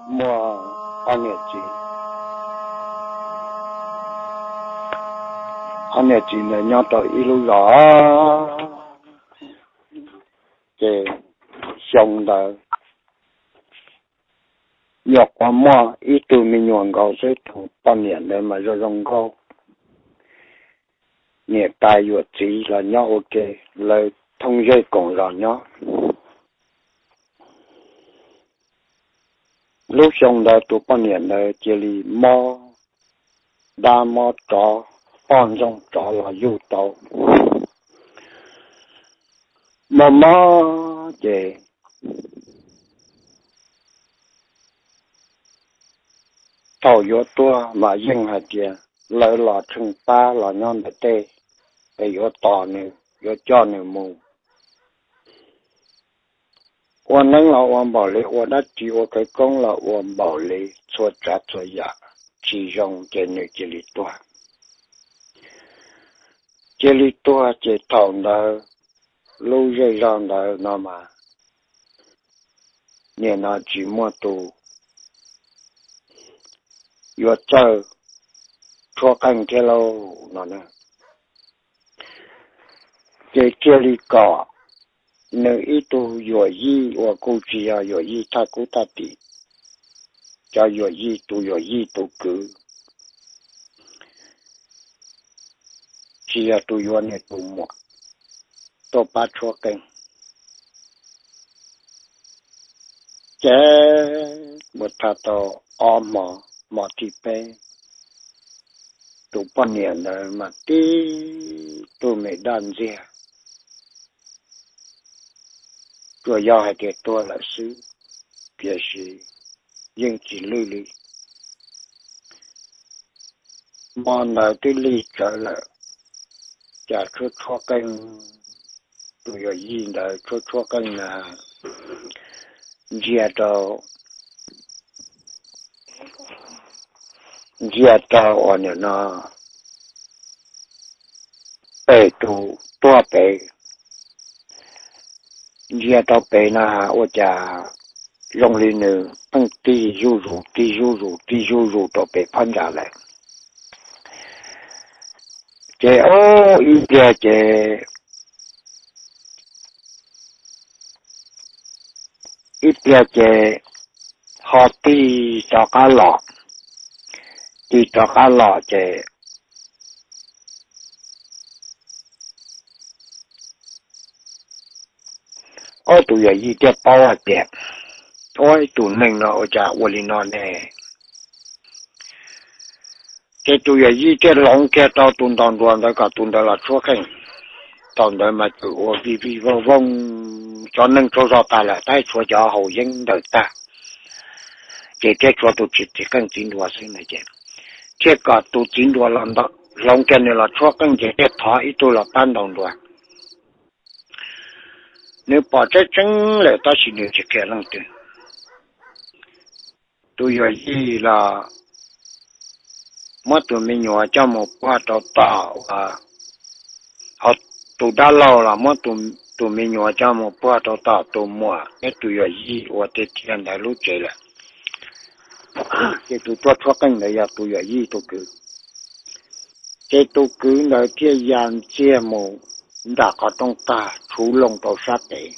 Muaj ob niam txiv, ob niam txiv ntawd nyob rau ib lub zos, ces xyoo ntawd nyuam qhuav muaj ib tug me nyuam nkaus xwb, tus poj niam ntawd mas zoo zoo nkauj, niam tais yuam txiv los nyob ua ke, lawv thooj zej koom zos nyob. Lub xyoo ntawd tus poj niam ntawd cia li mob dab mob tsov, poj ntxoog tsov los yug tau, mob mob ces thaum yuav tuag mas yeej hais tias lawv los tsheej pab los nyob ntawm tej, es yuav tos nws, yuav coj nws mus ua neeb los ua npaum li, ua dab tsi ua khawv koob los ua npaum li, txhua tsav txhua yam tsis zoo ces nws cia li tuag. Cia li tuag ces thaum ntawd lub zej zog ntawd no mas nim no tsis muaj tus yuav txawj tshuab qeej thiab lauj no na. Ces cia li kom nws ib tug yuam yij uas kuj tsis yog yuam yij thaj kub thaj tim, cov yuam yij, tus yuam yij tus kwv, tsis yog tus yuav, nws tus muam tuaj pab tshuab qeej. Ces mus tham tau ob hmo, hmo thib peb, tus poj niam ntawd mas tib tug me daj ntxiag, tsuas yog hais tias tuag lawm xwb, tiam sis yeej tsis lwj li. Hmo ntawd twb lig tsawv lawm, cas tshuab tshuab qeej, tus yuam yij ntawd tshuab tshuab qeej na, ntsia rau, ntsia rau uas nim no pem tus tuag pem, ntsia rau pem na, ua cas zoo li nws pheej tig zuj zus tig zuj zus tig zuj zus rau pem phab ntsa lawm. Ces ib pliag ces, ib pliag ces ho tig rov qab los, tig rov qab los ces ob tus yawm yij thiaj paub hais tias, ua ib tus neeg no ua cas ua li no ne? Ces tus yawm yij thiaj hloov kiag rau tus ntaus nruas ntawd kom tus ntawd los tshuab qeej. Thaum ntawd mas txawm ua vij vij voog voog, cov neeg tsaug zog tas lawm, tab tshuav cov haus yeeb ntawm tag, ces thiaj tshuav tus txiv qeej txiv nruas xwb na. Ces thiaj kom tus txiv nruas los hloov kiag nws los tshuab qeej, ces thiaj thov ib tug los pab ntaus nruas. Nws pom tseeb tseeb lawm tab sis nws tsis qhia leej twg. Tus yawm yij los muab tus me nyuam coj mus puag rau tom uas, ho tus dab laug los muab tus me nyuam coj mus puag rau tom tus muam thiab tus yawm yij uas tiag tiag ntawd lub tsev lawm. Ces tus tuaj tshuab qeej ntawd yog tus yawm yij tus kwv. Ces tus kwv ntawd thiaj ya ntxiag mus nram qhov rooj tag, tshuv loo rau sab pem,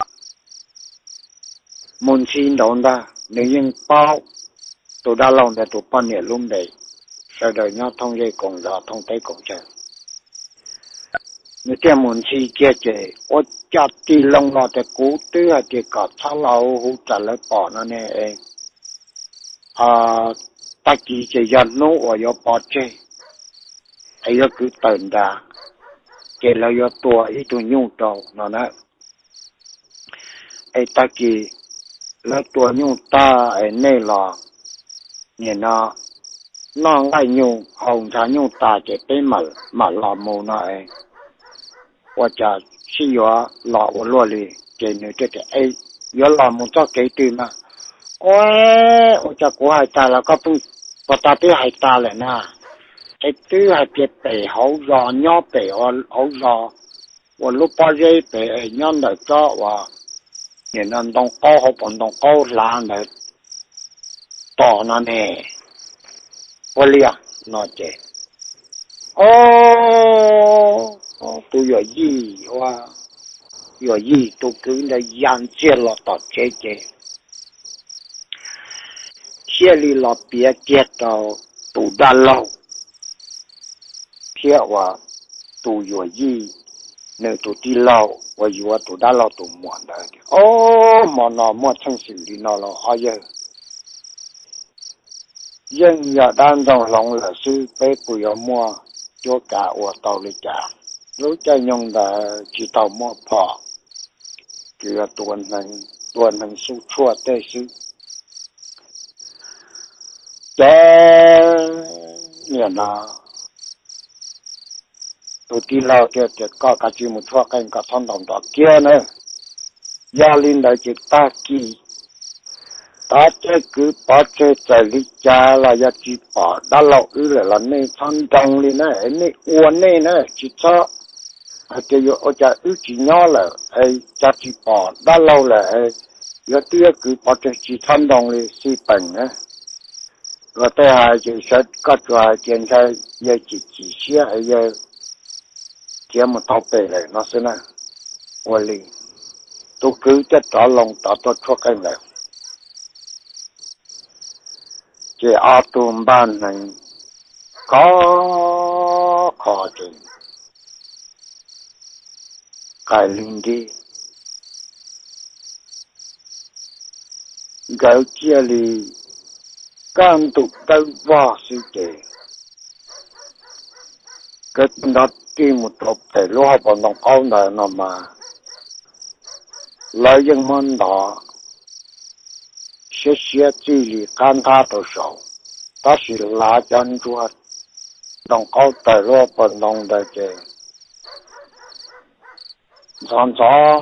mus ntxhi nraud ntag. Nws yeej paub tus dab laug ntawd tus poj niam lub npe, sawv daws nyob thooj zej koom zos thooj teb koom chaw. Nws thiaj mus ntxhi kiag ces ua cas tig loo los tias, kuv twb hais tias kom txhob los hu tsam lawv pom no ne. Tag kis ces yog hnub uas yuav pov tseg es yuav kwv tawm nrad, ces lawv yuav tua ib tug nyuj rau no na. Es tag kis lawv tua nyuj tag es nej los, nim no noj nqaij nyuj haus ntshav nyuj tas ces peb mam los mus no es, ua cas sib yuav los ua luaj li. Ces nws thiaj tias, yuav los mus txoj kev twg mas? Ua, ua cas kuv hais tas los koj pheej, puag ta twb hais tas lawm na. Es twb hais tias pem hauv zos, nyob pem hauv zos uas lub pob zeb pem es nyob ntawm tsob uas nim no ntoo qaub, hauv paus ntoo qaub hlav ntawd, tos no ne, ua li no ces, o, tus yawm yij ua, yawm yij tus kwv ntawd ya ntxiag los tom tsev ces thiaj li los piav kiag rau tus dab laug thiab uas tus yawm yij, nws tus tij laug uas yuav tus dab laug tus muam ntawd, o, hmo no muaj txheej xwm li no los ob yawg, yeej yog dab ntxoog hloov lawm xwb, peb puas yuav muaj cuab kav ua tau li cas? Lub caij nyoog ntawd tsis tau muaj phom, tsuas yog tua hneev xub tshuaj tej xwb. Ces nim no tus tij laug thiaj tias, koj kav tsij mus tshuab qeej, koj txhob ntaus nrov kiag na. Yog li ntawd ces tag kis tov caij kwv pov tseg, txawm li cas los yog tsis pom dab laug wb lawm los nej txhob nroo li na, nej ua nej na, tsis txhob hais tias yuav ua cas wb tsis nyob lawm, cas tsis pom dab laug lawm, yuav twb yuav kwv pov tseg, tsis txhob nroo li xij peem na. Luag tej hais ces sawv koj tsuas hais tias ntshai yawg chim chim siab es yawg khiav mus tau pem lawm no xwb na. Ua li, tus kwv thiaj rov loo rov tuaj tshuab qeej lawm. Ces ob tug npaj hneev khov kho ces qais li nti, nkawd thiaj li kaj ntug dawb vog xwb ces nkawd thiaj nrov tig mus rau pem lub hauv paus ntoo qaub ntawd no mas lawv yeej muab ntov siab siab txij li qab nthab rau saud, tab sis hlav cov ntsuag ntoo qaub tawm lub hauv paus ntoo ntawd ces ntxhov ntxhov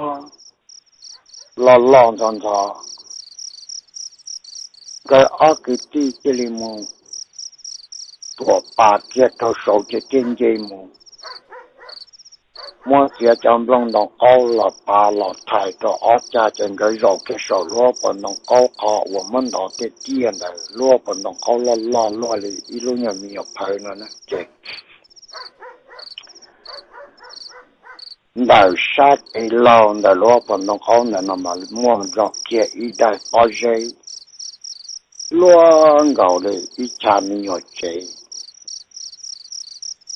loj loj ntxhov ntxhov. Nkawd ob kwv tij thiaj li mus tuam pas kiag rau saud ces thiaj nce mus muab txiav cov nplooj ntoo qaub los pav los thais rau ob cag ces nkawd zaum kiag saum lub hauv paus ntoo qaub qhov uas muab ntov tiaj tiaj ntawd, lub hauv paus ntoo qaub loj loj luaj li ib lub nyuag me nyuam phawv no na ces ntawm sab kev laug ntawm lub hauv paus ntoo qaub ntawd no mas muaj nrog kiag ib daim pob zeb luaj nkaus li ib chav me nyuam tsev.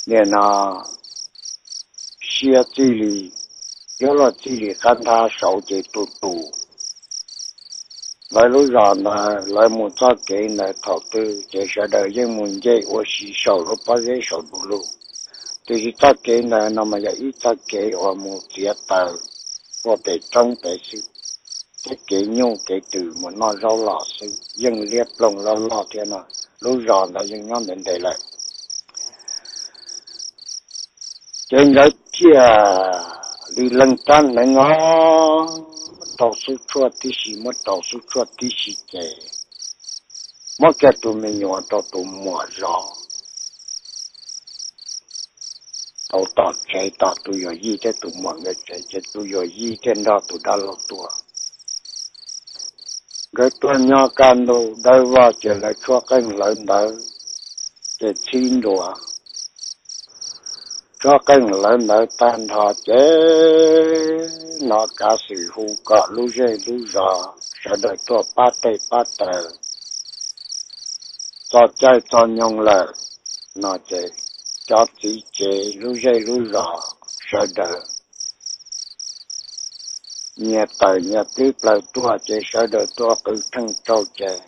Nim no siab txij li, yuav luag txij li qab nthab saud ces tus tus lawv lub zos ntawd lawv mus txoj kev ntawd thaum twg ces sawv daws yeej mus nce ua si saum lub pob zeb saum du lug. Tiam sis txoj kev ntawd no mas yog ib txoj kev uas mus txiav taws ua pem roob pem xwb, thiab kev nyuj kev twm mus noj zaub los xwb, yeej liab ploog loj loj thiab no. Lub zos ntawd yeej nyob ntev ntev lawm. Ces nkawd thiaj li leej rab hneev os, rau xub tshuaj tib si, muab rau xub tshuaj tib si ces muab kiag tus me nyuam rau tus muam zov rau tom tsev, tom tus yawm yij thiab tus muam nkawd tsev, ces tus yawm yij thiaj nrog tus dab laug tuaj. Nkawd tuaj nyob kaj ntug dawb vog ces lawv tshuab qeej hlawv ntawv ces txhib nruas. Tshuab qeej hlawv ntawv tag nrho ces hnov kav xwm hu kom lub zej lub zos sawv daws tuaj pab tej pab taws, txog caij txog nyoog lawm no ces cov txiv tsev lub zej lub zos sawv daws nyias tawm nyias plib plaws tuaj ces sawv daws tuaj qw theej rau ces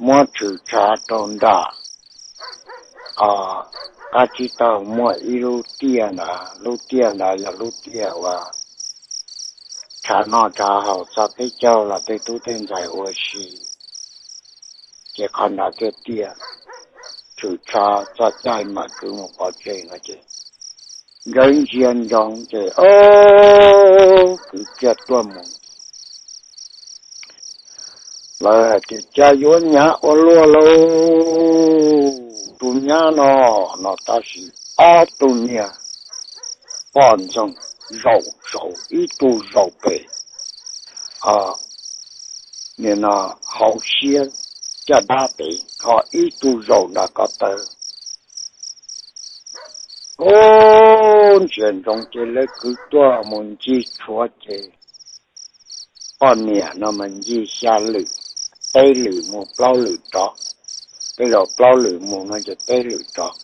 muab tshwm tshav rau nram, qab tsib taug muaj ib lub tiaj ntawd, lub tiaj ntawd yog lub tiaj uas tshav noj tshav haus txog peb caug los tej tub tej ntxhais ua si. Ces qhov ntawd thiaj tiaj, tshwm tshav txog caij mam kwv mus pov tseg no ces nkawd ntsia ntsoov ces ob kwv kiag tuaj mus. Lawv hais tias cas yuav hnyav ua luaj lauj tus nyab no, no tab sis ob tug niag poj ntxoog zaum saud ib tug zaum pem, nim no hauv siab caj dab pem ho ib tug zaum nram ko taw. Ub, ntsia ntsoov ces lawv kwv tuaj mus ncig tshuav ces poj niam no mas ncig xya lwm, peb lwm mus plaub lwm rov, tej zaum plaub lwm mus no ces peb lwm rov.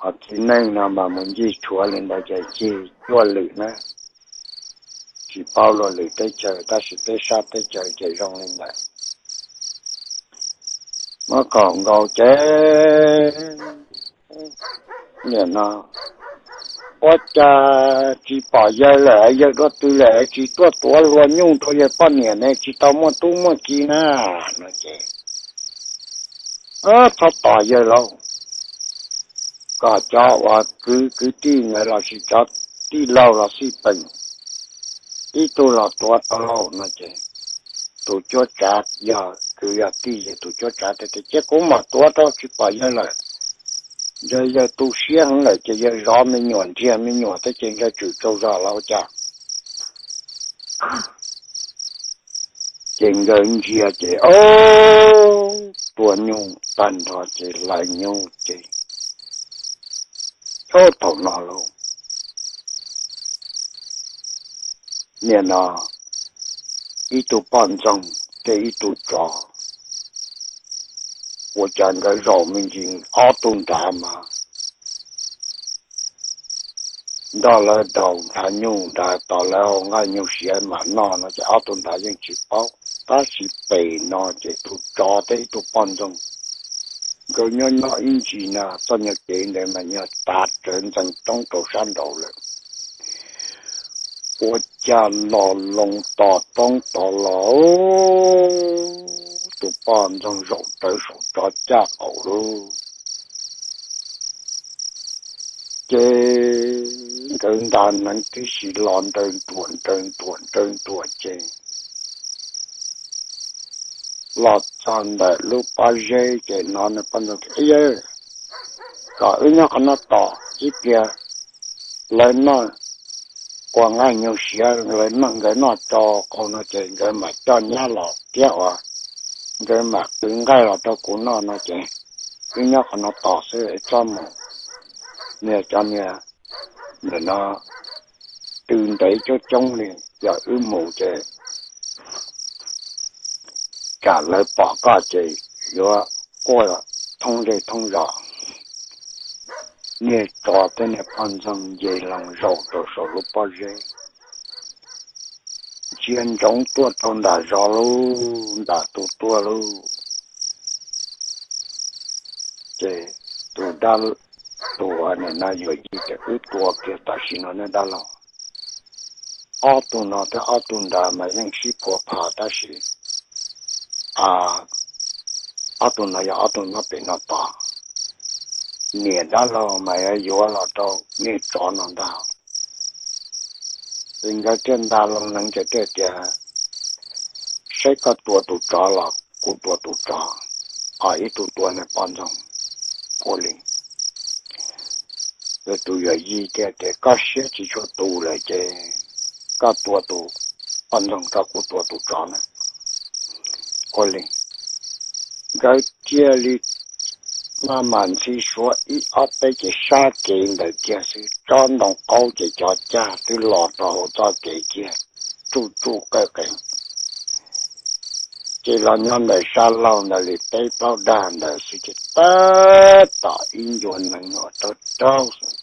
Ho txiv neej no mas mus ncig tshuav li ntawd ces ncig cuaj lwm na. Tsis paub luag lwm teb chaws tab sis peb sab teb chaws ces zoo li ntawd. Muab kaum nkaus ces nim no ua cas tsis pom yawg lawm, yawg dua twg lawm tsis tuaj tuav hlua nyuj rau yawg poj niam ne, tsis tau muaj tub muaj ki na no ces txhob tos yawg lauj, kom cov uas kwv kwv tij ntawd los sis cov tij laug los xij peem ib tug los tuav tau lauj no ces tus cuab tsav yog kwv yog tij ces tus cuab tsav tias, Cia kuv mam tuav rau, tsis pom yawg lawm. Yog yawg tu siab heev lawm ces yawg zov me nyuam nrhiav me nyuam thiab ces nkawd tswm tsaug zog los ua cas. Ces nkawd ntsia ces ob tug nyuj tag nrho ces hlais nyuj ces thaum no lauj, nim no ib tug poj ntxoog thiab ib tug tsov, ua cas nkawd zaum me ntsis ob tug nrad mas nrog lawv daus nrad nyuj nrad tos lawv hau nqaij nyuj siav mam noj no ces ob tug nrad yeej tsis paub. Tab sis pem no ces tus tsov thiab ib tug poj ntxoog nkawd nyob nyob ib ntsis na txoj nyuag kev ntawd mas nyuag tav rawv ntxeev roob rau sab nraud lawm. Ua cas los loo tos roob tod los tus poj ntxoog zaum rawv saum tsov caj qaum lauj. Ces nkawd nta hneev tib si los nraws nruam nraws nruam nraws nruam ces los txog ntawm lub pob zeb ces hnov nws poj ntxoog tias, Yawg, kom wb nyob qhov no tos ib pliag, lawv noj ua nqaij nyuj siav lawv noj nkawd noj tsau qau no ces nkawd mam coj nyab los thiab uas nkawd mam qhwv nqaij los rau kuv noj no ces wb nyob qhov no tos xwb txhob mus. Niag cov niag ntawm no tw ntev coob coob li, yog wb mus ces tsam lawv pom koj ces yuav quaj thoob zej thoob zos. Niag tsov thiab niag poj ntxoog nce loo zaum rau saum lub pob zeb, ntsia ntsoov tuaj rau nram zos lauj, nram tus tuaj lauj. Ces tus dab, tus nim no yuam yij tias, Wb tua kiag tam sim no nawb dab laug. Ob tug no thiab ob tug nrad mas yeej sib phua pha tab sis ob tug no yog ob tug nyob pem no tod. Niam dab laug mas yuav yuav los rau niag tsov no ntag. Ces nkawd thiaj nta loo hneev ces thiaj tias, Saib koj tua tus tsov los kuv tua tus tsov, ho ib tug tua niag poj ntxoog. Ua li, tus yuam yij thiaj tias, Koj siab tsis tshua tus lawm ces koj tua tus poj ntxoog tso kuv tua tus tsov na. Ua li, nkawd thiaj li maj mam ntxhi suav ib ob peb ces sab kev ntawd kiag xwb, tsob ntoo qaub ces cov cag twb los rau hauv txoj kev kiag, tsuj tsuj qees qees. Ces los nyob ntawm sab laug ntawd li peb plaub dag ntawd xwb ces tab tom ib ncua nees uas raug raug xwb.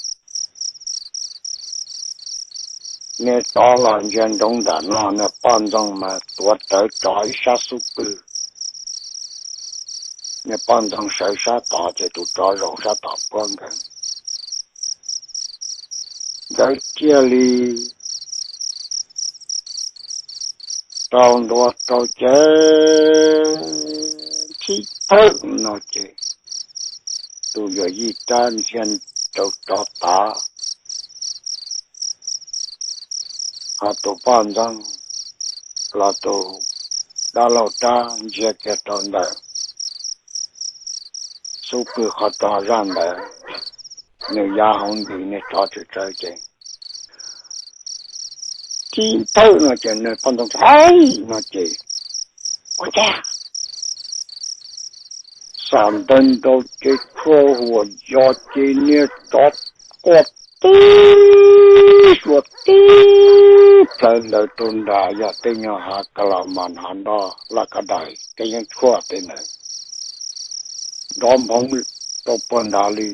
Niag tsov los ntsia ntsoov nram no, niag poj ntxoog mas tuav rawv tsov ib sab xub pwg. Niag poj ntxoog sawv sab tod ces tus tsov zaum sab tom puab nkawd. Nkawd thiaj li rau ntua rau ces thib thawj no ces tus yuam yij rab ntxhiab rau tsov tav, ho tus poj ntxoog los tus dab laug rab ntxhiab kiag rau ntawm xub pwg qhov rog zaj ntawd, nws ya hauv ntis niag tsov tsawv tsawv ces tib nthawj no ces niag poj ntxoog hais no ces ua cas xam ntawv nrau ces tshuaj huam yos ces niag tsov quaj tib suas tib plhaw ntawd rau nrad, yog tej nyuag hav ka la mas hav nroj laj kab dais tej yeeb tshuaj tej ntawd nrov nphoo rau puag nrad li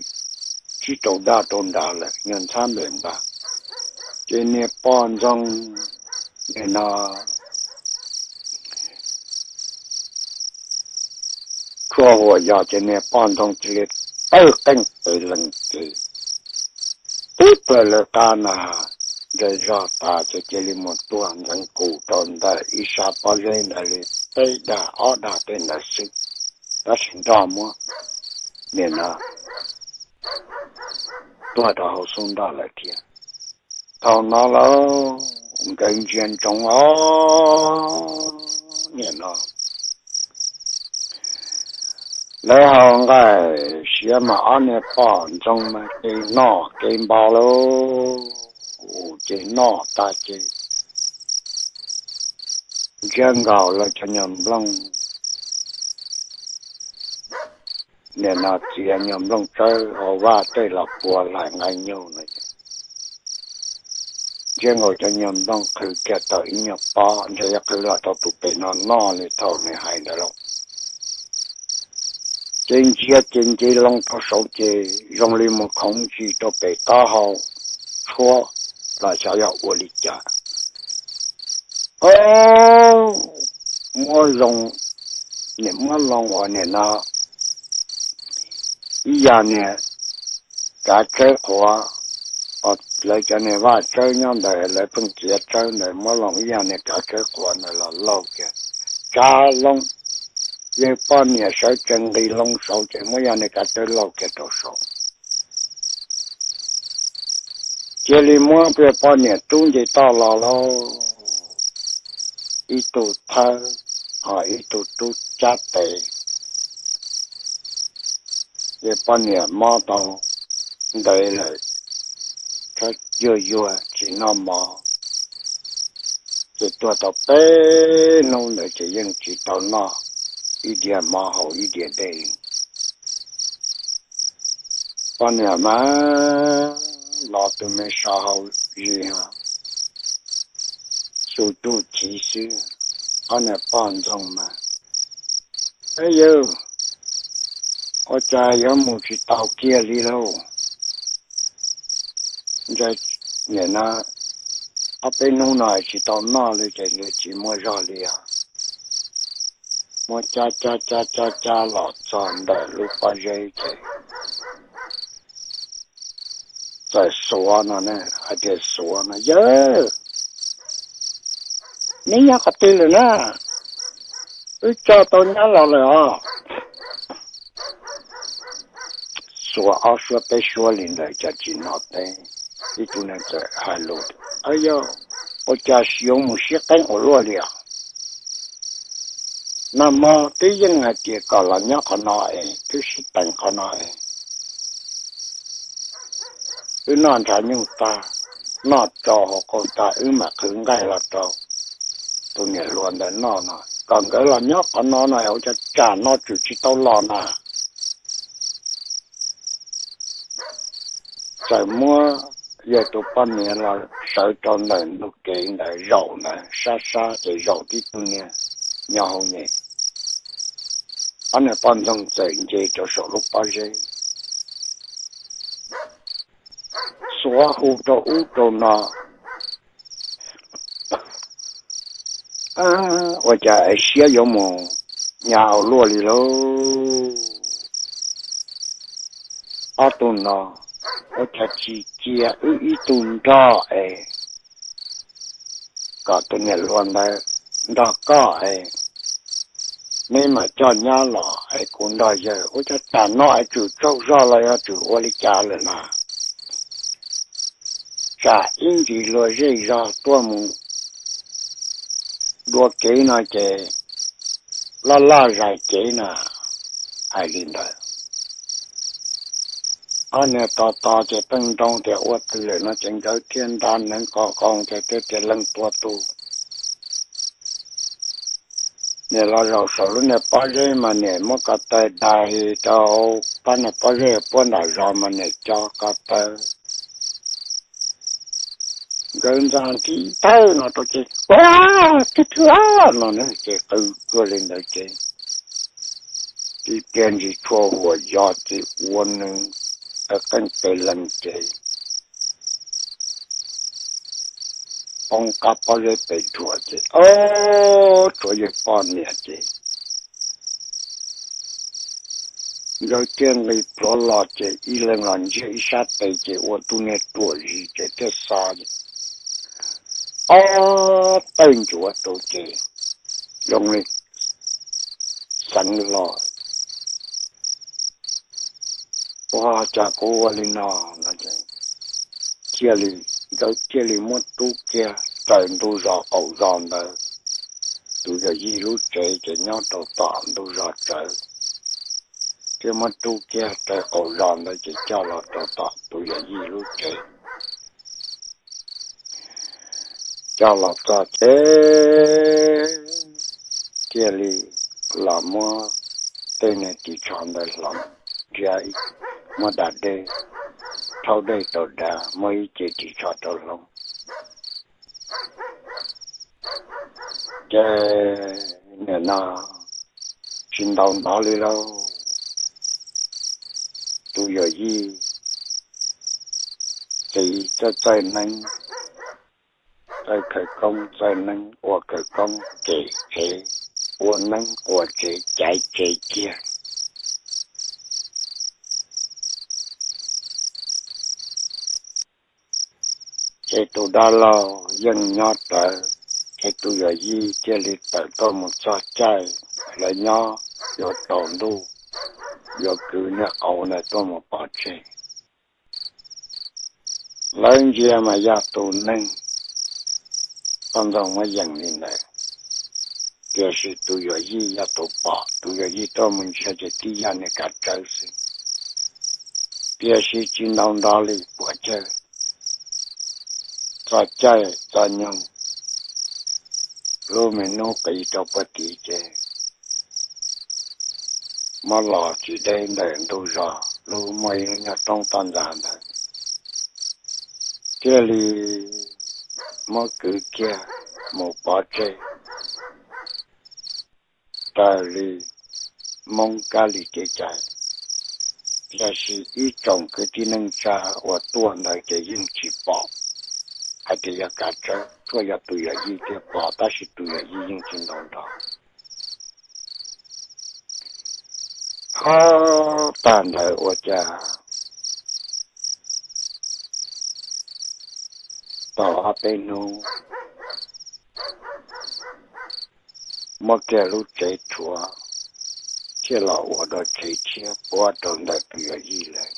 tsib rau daj rau nrad lawm nyuag ntxhab npem npag. Ces niag poj ntxoog nim no tshuaj huam yos ces niag poj ntxoog cia li tawg qeej pes lees ces tib plhaw lawv qab na, ntsawg zog tas ces cia li mus tuag ntxeev kus rau ntawm ib sab pob zeb ntawd li peb dag ob dag tej ntawd xwb, tab sis nroj muab nim no tuag rau hauv xub nroj lawm thiab. Thaum no lauj, nkawd ntsia ntsoov os, nim no lawv haus nqaij siav mas ob niag poj ntxoog mas ces noj kev npau lauj, ces noj tas ces ntsia nkaus lawv cov nyuag nplooj, nim no txiav nyuag nplooj tsawb hauv vaj tej los puag hlais nqaij nyuj no. Ntsia nkaus cov nyuag nplooj qhwv kiag tau ib nyuag pob, ntshe yuav qhwv los rau tus pem no noj li thaum nws hais ntawd lauj. Ces ntsia ces nce loo rau saud ces zoo li mus khoov ntsis rau pem taub hau tshuab los xyov yog ua li cas. Muab zoo, nim muab loo uas nim no ib yam niag kav tsawb qhuav, lawv cov niag vaj tsawb nyob ntawd lawv pheej txiav tsawb ntawd muab loo ib yam niag kav tsawb qhuav ntawd los laug kiag, tsa loo. Yawg poj niam sawv tsees nqis loo saud ces muab ib yam niag kav tsawb laug kiag rau saud. Cia li muab yawg poj niam rub nce toj los lauj, ib tug thawb, ho ib tug rub cab tes. Yawg poj niam mob tau ntev lawm, yuag yuag tsis noj mov, ces tuag tau peb hnub ntawd ces yeej tsis tau noj ib diav mov haus ib diav dej. Poj niam mas los tus me so hauv zis ho xu cuj chiv xwb, ob niag poj ntxoog mas, Yawg, ua cas yuav mus tsis tau kiag li lauj? Ntshai nim no ob peb hnub no tsis tau noj li ces yuav tsis muaj zog li os. Muab cab cab cab cab cab los txog ntawm lub pob zeb ces txawm xuav no ne, hais tias, Xuav no yawg, neb nyob qhov twg lawm na? Wb tso tau nyab los lawm os. Xuav ob suab peb suab li ntawd cas tsis hnov teb. Ib tug neeg txawm hais lus, Yog, ua cas yuav mus siab qeeb ua luaj li os? Nag hmo twb yeej hais tias kom los nyob qhov no es twb sib teem qhov no es wb noj ntshav nyuj tag, noj tsau hauv qaug tag wb mam qhwv nqaij los rau tus niam hluas ntawd noj no, kom nkawd los nyob qhov no no ua cas tsam no tseem tsis tau los na. Txawm muab yawg tus poj niam los sawv rau ntawm ntug kev ntawd zaum ntawd sab sab ces zaum tib tug niag nyo hauv nyem. Ob niag poj ntxoog txawm nce rau saum lub pob zeb, xuav hu rau ub rau no, ua cas es siab yuav mus hnyav ua luaj li lauj? Ob tug no ua cas tsis cia wb ib tug nrog es kom tus niam hluas ntawd nrog koj es neb mam coj nyab los es kuv nrog yawg, ua cas tam no es tseem tsaug zog los yog tseem ua li cas lawm na? Tsam ib ntsis luag zej zog tuaj mus dua kev no ces laj laj zais cev na. Hais li ntawd, Ob niag tos tos ces pheej nroo tias ua twg lawm no ces nkawd thiaj nra hneev qos qoo ces thiaj tias leej tua tus niam los zaum saum lub niag pob zeb mas niam muab ko taw dai rau pab niag pob zeb puab nram zos mas niam co ko taw. Nkawd ntxa nti thawj no rau ces ua tib thwb no ces qw tuag li ntawd ces tib pliag ntsis tshua huam yos ces ua nws qeej pes lees ces poob qab pob zeb pes dhuam ces ob tshuav yawg poj niam ces nkawd thiaj nqis plhuav los ces ib leeg los ntsiag ib sab tes ces ua tub niag ruam zis ces thiaj xo ob tawg ncuav rau ces zoo li xeev los ua cas kuv ua li no no ces thiaj li, nkawd thiaj li muab rub kiag raws ntug zos qaum zos ntawd. Tus yawm yij lub tsev ces nyob rau tom ntug zos tsawv, thiaj muab rub kiag raws qaum zos ntawd ces coj los rau tom tus yawm yij lub tsev. Coj los txog ces thiaj li los muab tej niag ris tsho ntawd hloov, nrhiav muab da dej, rhaub dej rau dav, muab ib ce ris tsho rau hloov. Ces nim no tsis ntaus nrov li lauj. Tus yawm yij txiv txawj txawj neeb, txawj khawv koob txawj neeb, ua khawv koob kem tsev, ua neeb quas tsev caiv tsev kiag. Ces tus dab laug yeej nyob rawv, ces tus yawm yij thiaj li tawm tuaj mus txog caij lawv nyob yuav tsaus ntuj, yuav kwv niag qauv ntawd tuaj mus pov tseg. Lawv ntsia mas yog tus neeg, poj ntxoog muab yees li ntawd, tiam sis tus yawm yij yog tus pom. Tus yawm yij tuaj mus ntsia ces tib yam niag kav tsawv xwb, tiam sis tsis ntaus nrov li puas cawj. Txog caij txog nyoog, lub me hnub qis rau puag tid ces muab los tsis deb ntawm ntug zos lub muaj ib lub nyuag roob toj ntxas ntawd, thiaj li muab kwv kiag mus pov tseg raws li Hmoob kab li kev cai. Tiam sis ib tsoom kwv tij neej tsa uas tuaj ntawd ces yeej tsis pom hais tias yog kav tsawv, tsuas yog tus yawm yij thiaj pom, tab sis tus yawm yij yeej tsis ntaus nrov. Ho tag ntawd ua cas tau ob peb hnub, muab kiag lub tsev rhuav thiaj los ua dua tsev tshiab puab rau ntawm tus yawm yij lawm.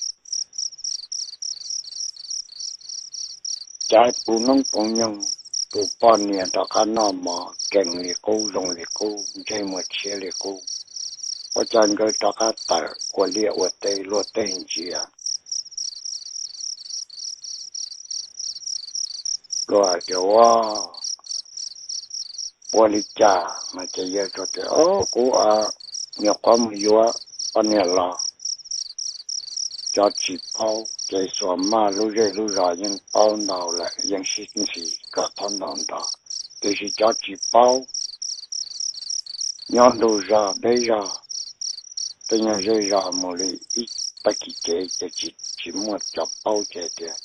Cas puv hnub puv nyoog, tus poj niam rov qab noj mov kees li qub, zoo li qub, ntsej muag tshiab li qub. Ua cas nkawd rov qab tawm ua liaj ua teb luag tej ntsia, luag hais tias ua, ua li cas no ces yawg tias, o, kuv nyuam qhuav mus yuav poj niam los, cov tsis paub ces xuas maj lub zej lub zos yeej paub ntau lawm, yeej sib ntxhi kom txhob ntaus nrov, tiam sis cov tsis paub nyob ntug zos deb zog, tej nyuag zej zos mus li ib tag kis kev ces tsis, tsis muaj cov paub ces tias,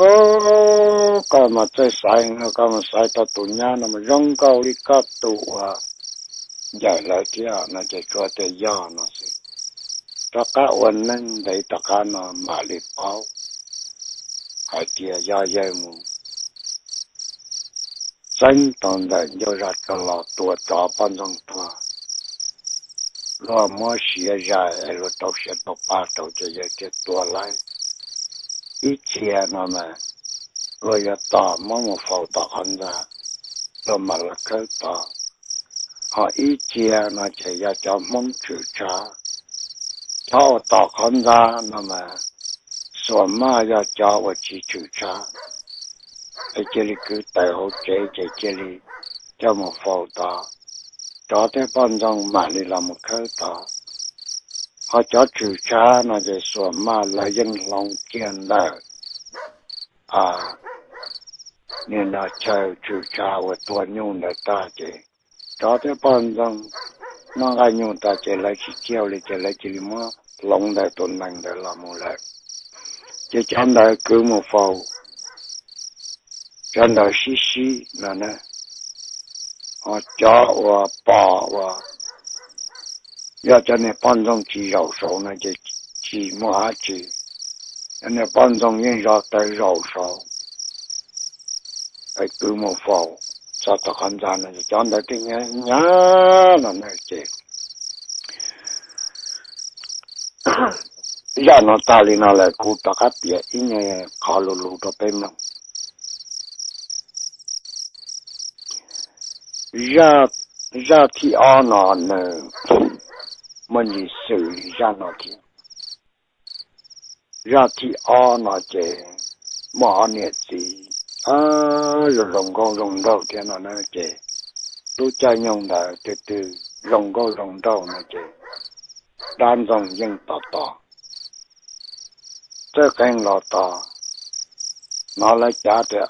o, koj mas txawj xaiv, koj mus xaiv tau tus nyab no mas zoo nkauj li koj tus uas ncaim lawv thiab no ces tsuas tias yog no xwb. Rov qab ua neej ntev tom qab no mam li paub hais tias yog yawg mus txeeb tau ntawm ncauj zog rau los tua tsov poj ntxoog tuag, luag muab siav zais es luag rau siav tau pa rau ces yawg thiaj tua lawm. Ib txhia no mas luag yuav tos muab mus faus tom qhov ntxa, luag mam los khawb tos. Ho ib txhia no ces yog cov Hmoob tshwm tshav, cov uas tom qhov ntxa no mas Xuas Maj yog cov uas tsis tshwm tshav, es cia li kwv tawm hauv tsev ces cia li coj mus faus tod, tsov thiab poj ntxoog mam li los mus khawb tod. Ho cov tshwm tshav no ces Xuas Maj lawv yeej hloov kiag ntawm nim no chaw tshwm tshav uas tua nyuj ntawd tag ces tsov thiab poj ntxoog noj nqaij nyuj tag ces lawv tsis ciaj li ces lawv cia li muab hloov ntawm tus nees ntawd los mus lawm. Ces cov ntawd kwv mus faus, cov ntawd sib sib no na, ho cov uas pom uas yog cov niag poj ntxoog tsis zaum saud no ces tsis muaj dab tsi, cov niag poj ntxoog yeej zov tawv zaum saud, kwv mus faus txog tom qhov ntxa no cov ntawd thiaj hnyav hnyav no na ces zaj no tag li no lawm kuv rov qab piav ib nyuag qhov lus lus rau peb mloog. Zaj thib ob no nws muaj ntsis xws li zaj no thiab. Zaj thib ob no ces muaj ob niam txiv zoo zoo nkauj zoo nraug thiab no na ces lub caij nyoog ntawd twg twg zoo nkauj zoo nraug no ces dab ntxoog yeej tos tos, txawj qeej los tos. Hnov lawv cav tias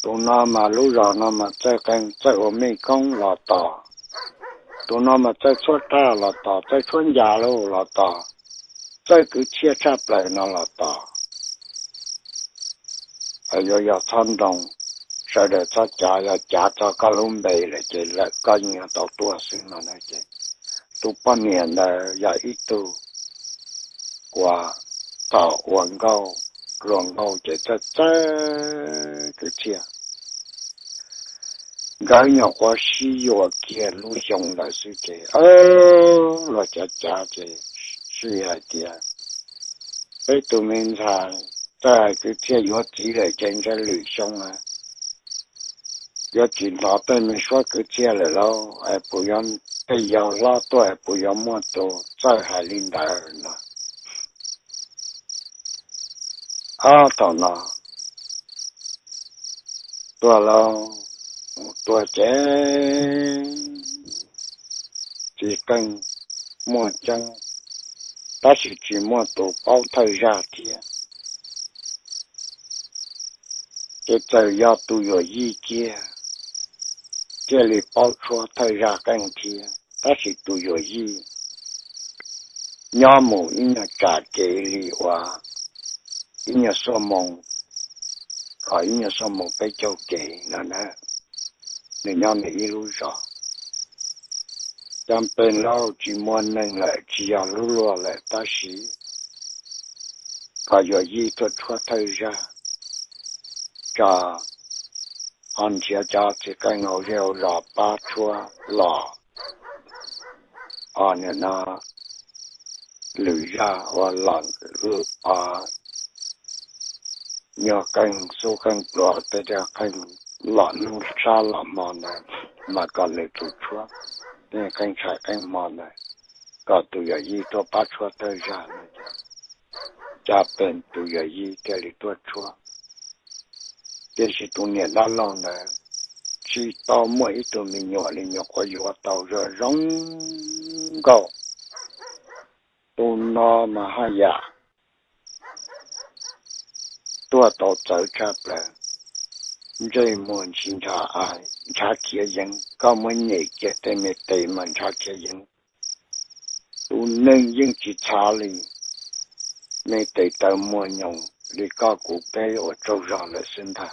tus no mas lub zos no mas txawj qeej txawj ua mej koob los tos, tus no mas txawj tshuab raj los tos, txawj tshuab ncas los tos, txawj kwv txhiaj tshaj plaws no los tos. Yuav yog txhob nroo, sawv daws txhob cav, yog cav txog koj lub npe lawm ces lawm koj yeej yuav tau tuag xwb no na ces tus poj niam ntawd yog ib tug uas thaum ua nkauj, hluas nkauj ces txawj txawj kwv txhiaj. Nkawd nyuam qhuav sib yuav kiag lub xyoo ntawd xwb ces luag cav cav ces sij hais tias peb tus me ntxhais txawj hais kwv txhiaj yuav txiv lawm ces ntshe lwm xyoo yuav tsis hnov tej me suab kwv txhiaj lawm lauj, es puas yuav tej yau hlob tuaj es puas yuav muaj tus txawj hais li ntawd no. Ob thaum no tuag lauj, tuag ces txiv qeej muaj ceeb, tab sis tsis muaj tus paub thawj zaj thiab. Ces txawm yog tus yawm yij kiag thiaj li paub tshuab thawj zaj qeej thiab, tab sis tus yawm yij nyob mus ib nyuag tsam kev li uas ib nyuag xuab moos, ib nyuag xuab moos peb caug kev no na, nws nyob nws ib lub zos. Cov pes lauj tsis muaj neeg lawm tsis yog lub luag lawm tab sis kom yawm yij tuaj tshuab thawj zaj, tso ho nrhiav cov txiv qeej hauv zej hauv zos pab tshuab los, o nim no lwm zaj uas los nyuag qeej xub qeej pluas tej qeej los hnub sab los hmo ntawd mas kom lwm tus tshuab, tej qeej tshais qeej hmo ntawd kom tus yawm yij tuaj pab tshuab thawj zaj no. Cas pem tus yawm yij thiaj li tuaj tshuab, tiam sis tus niam dab laug ntawd tsis tau muaj ib tug me nyuam li, nyuam qhuav yuav tau zoo zoo nkauj. Tus no mas haj yam tuag tau txawv tshaj plaws, ntsej muag ntsis ntshav khiav yeev, koj muab nyem kiag tej me tes mas ntshav khiav yeev. Tus neeg yeej tsis txhav li, me tes taw muag nyoos li koj kuv peb uas tsaug zog lawm xwb ntag.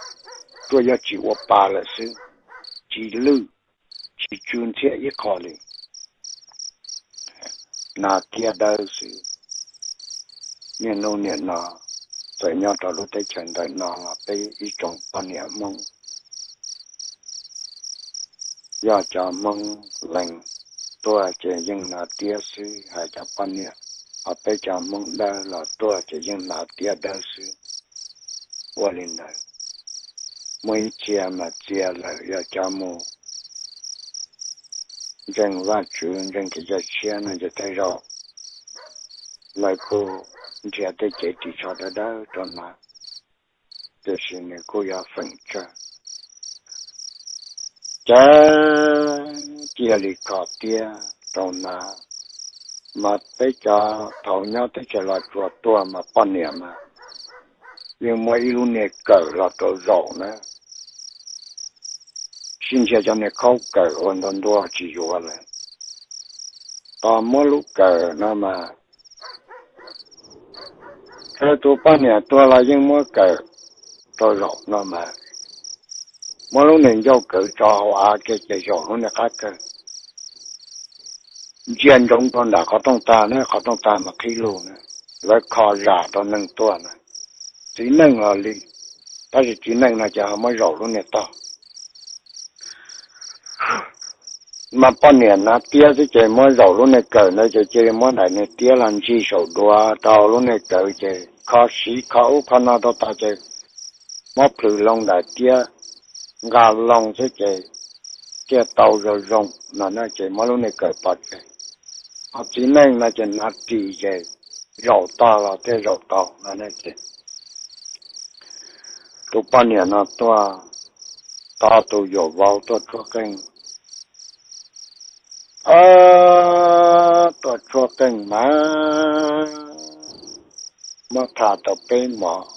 Tuaj yog tsis ua pa lawm xwb, tsis lwj, tsis tsw ntxhiab ib qho li, hnav tiab dawb xwb. Niaj hnub nim no txawm nyob rau lub teb chaws ntawm no los peb ib tsoom poj niam Hmoob, yog cov Hmoob lees tuaj ces yeej hnav tiab xwb, hais cov poj niam, ho peb cov Hmoob dawb los tuaj ces yeej hnav tiab dawb xwb. Ua li ntawd, muaj ib txhia mas txia lawm yog cov mus ntseeg Vajtswv ntseeg kev cai tshiab no ces tej zaum lawv kuj nrhiav tej cev ris tsho dawb dawb rau hnav, tiam sis nws kuj yuav feem tsawg. Ces cia li kho tiab rau hnav, mas peb cov thaum nyob teb chaws Los Tsuas tuaj mas poj niam mas yeej muab ib lub niag kawm los rau zaum na, sib ntshiab cov niag khaub kawm ua ntua ntua tsis yuav lawm, tos muab lub kawm no mas txawm tus poj niam tuag los yeej muab kawm rau zaum no mas, muab lub niag ncauj kawm tso hauv av kiag ces zaum lub niag qab kawg, ntsia ntsoov rau nram qhov rooj tag na, qhov rooj tag mas qhib lug na, lawv kho zam rau neeg tuaj na, txiv neej los li, tab sis txiv neej no ces ho muab zaum lub niag tog. Mas poj niam hnav tiab xwb ces muab zaum lub niag kawm ntawd ces cia li muab daim niag tiab los ntsig saum duav rau lub niag kawm ces kho siv kho ub kho no rau tas ces muab plhws loo daim tiab nqa loo xwb ces thiaj tau zoo zoo no na ces muab lub niag kawm pov tseg. Ho txiv neej no ces hnav ris ces zaum tog los thiaj zaum tau no na ces tus poj niam no tuaj, tau tus yuam vauv tuaj tshuab qeej, tuaj tshuab qeej mas muab tha tau peb hmos,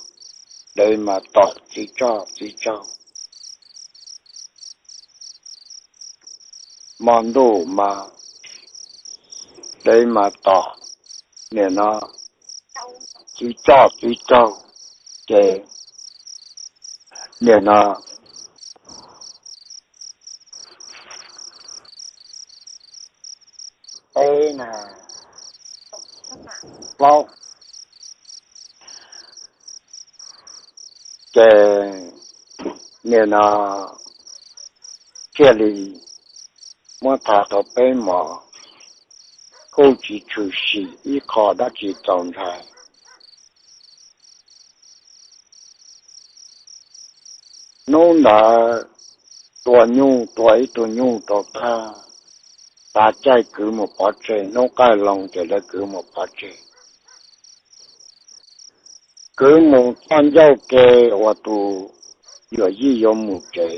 dev mas tom txiv tsoj txiv tsaug, hmo ntuj mas dev mas tom, nim no txiv tsoj txiv tsaug, ces nim no peb na, plaub, ces nim no thiaj li muab tha tau peb hmos, kuj tsis tshwm sim ib qho dab tsi txaus ntshai. Hnub ntawd tua nyuj tua ib tug nyuj rau tag, tav caij kwv mus pov tseg, hnub qaij loo ces lawv kwv mus pov tseg. Kwv mus txoj ncauj ke uas tus yuam yij yuav mus tsev,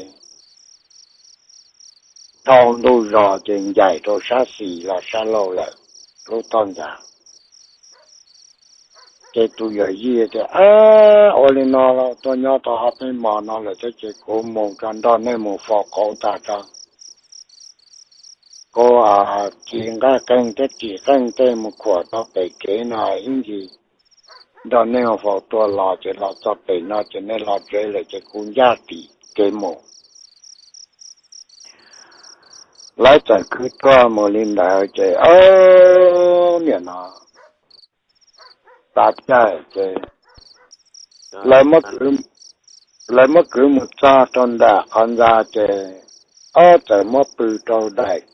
dhau ntug zos ces ncaim rau sab xis los sab laug lawm, lub toj ncas. Ces tus yuam yij tias, Ab, ua li no los tuaj nyob tau ob peb hmo no lawm thiab ces kuv mus tso nrog nej mus faus qauv tas tso. Kuv ci nqaj qeej thiab ris qeej tej mus khuam rau pem kev no ib ntsis, nrog nej mus faus tua los ces los txog pem no ces nej los tsev lawm ces kuv ncaj tim kev mus. Lawv txawm kwv tuaj mus li ntawd ces, o, nim no tav caij ces lawv muab kwv mus txog rau nram qhov ntxa ces, o, txawm muab pw rau daim,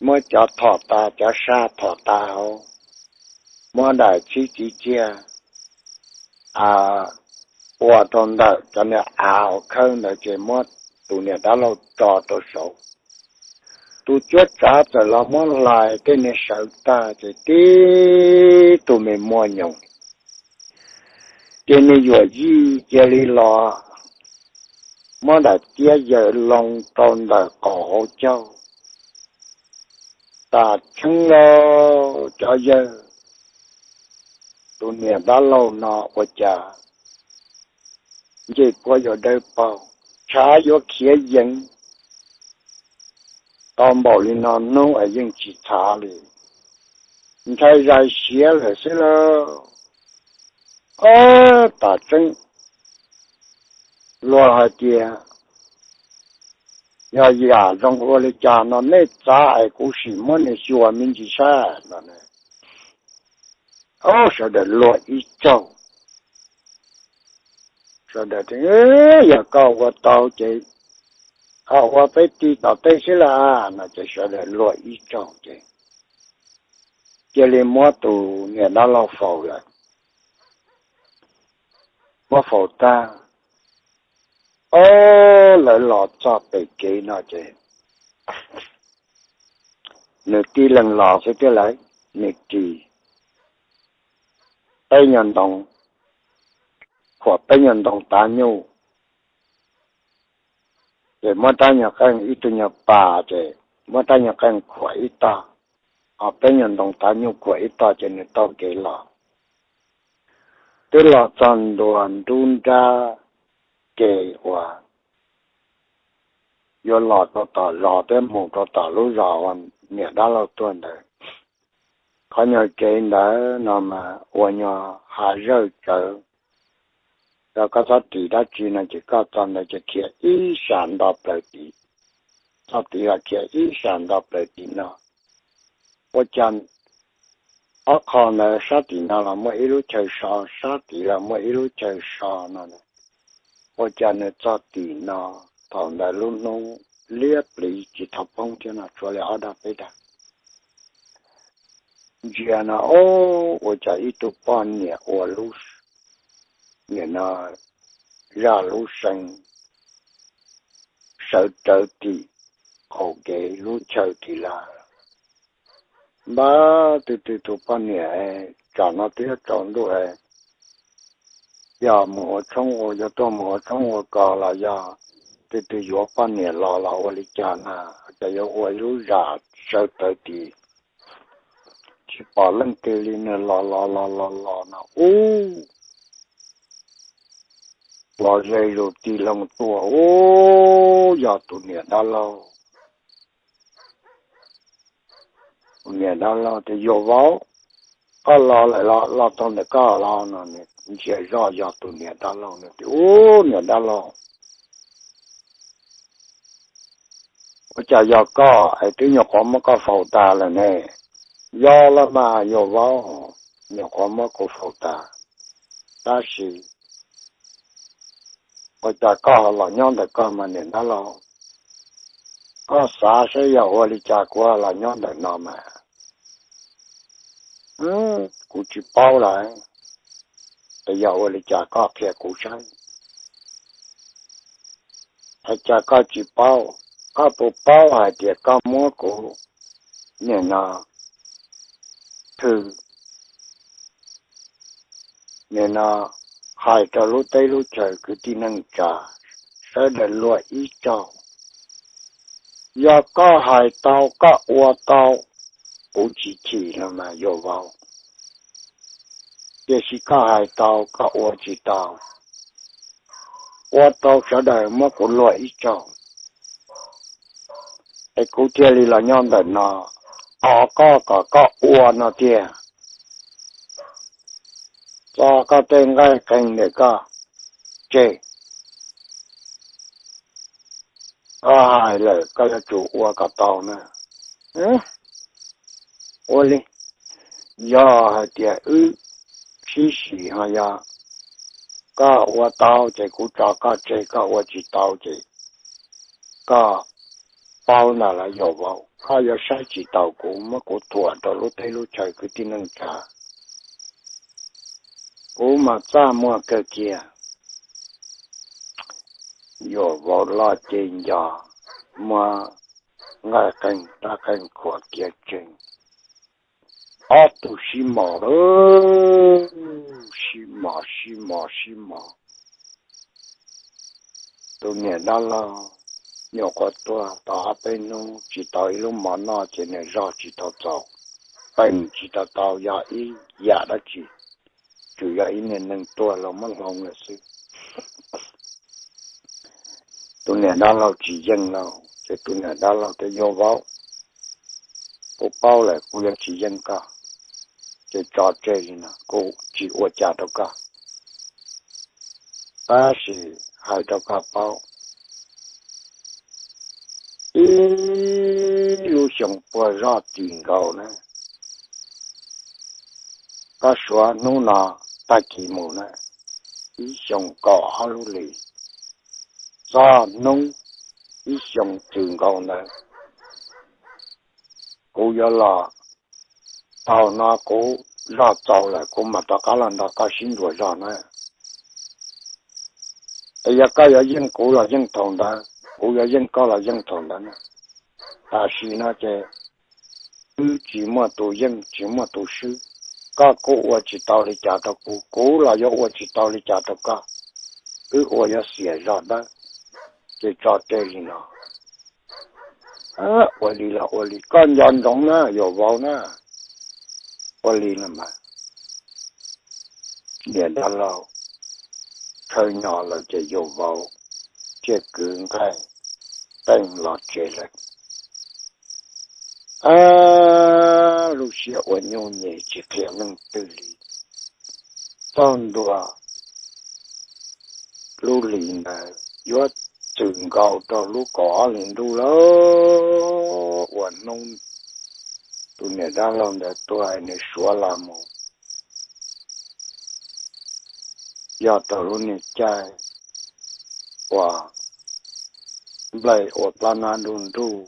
muab cov thom tas, cov sab thom tas hauv, muab daim txhib txiv ciag ua rau ntawm cov niag av uas khawb ntawd ces muab tus niam dab laug tso rau saud. Tus cuab tsav txawm los muab hlais tej niag sawv tag ces tib tug me muaj nyoos. Ces nws yuam yij cia li los muab daim tiab yaws loo rau ntawm qaum hauv caug. Tas tshee lauj cov yawg, tus niam dab laug no ua cas ncej puab yuav dawb paug, tshav yuav khiav yees. Tau npaum li no hnub es yeej tsis txhav li, ntshai zais siav lawm xwb lauj. Ob, tas tseeb, luag hais tias yog yam zoo ua li cas no nej txav es kuv sim muab nws xyuas me ntsis saib no. Ob, sawv daws luag ib tsaug. Sawv daws tias, Yog koj ua tau ces ho ua peb ti tom tej xwb lauj, no ces sawv daws luag ib tsaug ces cia li muab tus niam dab laug faus lawm. Muab faus tag, ob, lawv los txog pem kev no ces nws tib leeg los xwb thiab lawm, nws ris peb nyuag ntoo, khuam peb nyuag ntoo tav nyuj, ces muab rab nyuag qeej, ib tug nyuag pas ces muab rab nyuag qeej khuam ib tog, ho peb nyuag ntoo tav nyuj khuam ib tog ces nws taug kev los. Twb los txog ntua nruab nrab ke uas yuav los rau tom zos thiab mus rau tom lub zos uas niam dab laug tuaj ntawd. Qhov nyuag kev ntawd no mas ua nyuag hav zawj tsawv, yog koj txhob ris dab tsi no ces koj txog ntawd ces khiav ib sab nto plaws tim, txoj tid los khiav ib sab nto plaws tim no. Ua cas ob qho ntawd sab tim no los muaj ib lub chaw so, sab tid los muaj ib lub chaw so no, ua cas nws txog tim no, thaum ntawd lub hnub liab pliv tsis tau poob thiab no, tshuav li ob dag peb dag. Ntsia no, o, ua cas ib tug poj niam ua lub, nim no zaj lub seev sawv rawv tim qaum kev lub chaw tim lawm. Npab, twb twb tus poj niam, tsam no twb yuav tsaus ntuj, yog mus ua tshoob ua, yog tuaj mus ua tshoob ua kos los yog twb twb yuav poj niam los los ua li cas na, cas yuav ua ib lub zaj sawv rawv tim tsis pom leej twg li no los los los los los no, ub, los ze zus tig loo tuaj, ub, yog tus niam dab laug. Tus niam dab laug tias, Yawg vauv, koj los lawm los, los txog ntawm koj los no. Ntsia zoj yog tus niam dab laug no tias, Ub, niam dab laug, ua cas yog koj es twb nyuam qhuav muab koj faus tas lawm ne? Yog los mas yawg vauv, nyuam qhuav muab kuv faus tas, tab sis ua cas koj ho los nyob ntawm koj mas niam dab laug? Koj xav saib yog ua li cas kuv los nyob ntawm no mas kuv tsis paub lawm. Es yog ua li cas koj qhia kuv saib. Ua cas koj tsis paub? Koj puas paub hais tias koj muab kuv nim no thw, nim no hais rau lub teb lub chaw kwv tij neej tsa sawv daws luag ib tsaug? Yog koj hais tau, koj ua tau, kuv tsis chim los mas yawg vauv. Tiam sis koj hais tau, koj ua tsis tau, ua rau sawv daws muab kuv luag ib tsaug, es kuv thiaj li los nyob ntawm no tos koj kom koj ua no tiag. Tso koj tej nqaij qeej ntawm koj tseg. Koj hais lawm koj yuav tsum ua kom tau na. Ua li, yog hais tias wb sib sim ho yog koj ua tau ces kuv tso koj tseg, koj ua tsis tau ces koj paub ntag lauj yawg vauv, koj yuav saib tsis taus kuv, muab kuv thuam rau lub teb lub chaw kwv tij neej tsa. Kuv mas txaj muag kawg kiag. Yawg vauv loj ces nco, muab nqaij qeej rab qeej khuam kiag tsees. Ob tug sib mos lawm, sib mos sib mos sib mos. Tus niam dab laug nyuam qhuav tuag tau ob peb hnub tsis tau ib lub mov noj ces nws zog tsis tau txaus, peem tsis tau tau yog ib yam dab tsi, tsuas yog ib niag neeg tuag los muab hloov lawm xwb. Tus niam dab laug tsis yeej lauj, ces tus niam dab laug tias yawg vauv, kuv paub lawm kuv yuav tsis yeej koj, ces tso tseg li no kuv tsis ua cas rau koj. Tab sis hais rau koj paub, ib lub xyoo puag zoj tim nkaus na, koj suav hnub no tag kis mus na, ib xyoo kaum ob lub hlis, txog hnub ib xyoo txwm nkaus ntawd, kuv yuav los. Thaum no kuv zog txaus lawm kuv mam rov qab los nrog koj sib ntsuas zog na. Es yog koj yuav yeej kuv los yeej thaum ntawd, kuv yuav yeej koj los yeej thaum ntawd na. Tam sim no ces wb tsis muaj tus yeej tsis muaj tus swb, Koj kuj ua tsis tau li cas rau kuv, kuv los yuav ua tsis tau li cas rau koj. Wb ua yuav xiam zog dawb, ces tso tseg li no. Ua li los ua li, koj nco ntsoov na, yuam vauv na. Ua li no mas, niam dab laug khawb nyo lawm ces yuam vauv thiaj kwv nqaij teej los tsev lawm. Lub siab ua nyuj nyem tsis qhia leej twg li. Txog ntua lub hlis ntawd yuav txwm nkaus rau lub kaum ob hlis ntuj lawm, uas hnub tus niam dab laug ntawd tuag nws suav los mus, yog rau lub niag caij uas nplaig ua plab nab nruj nruj,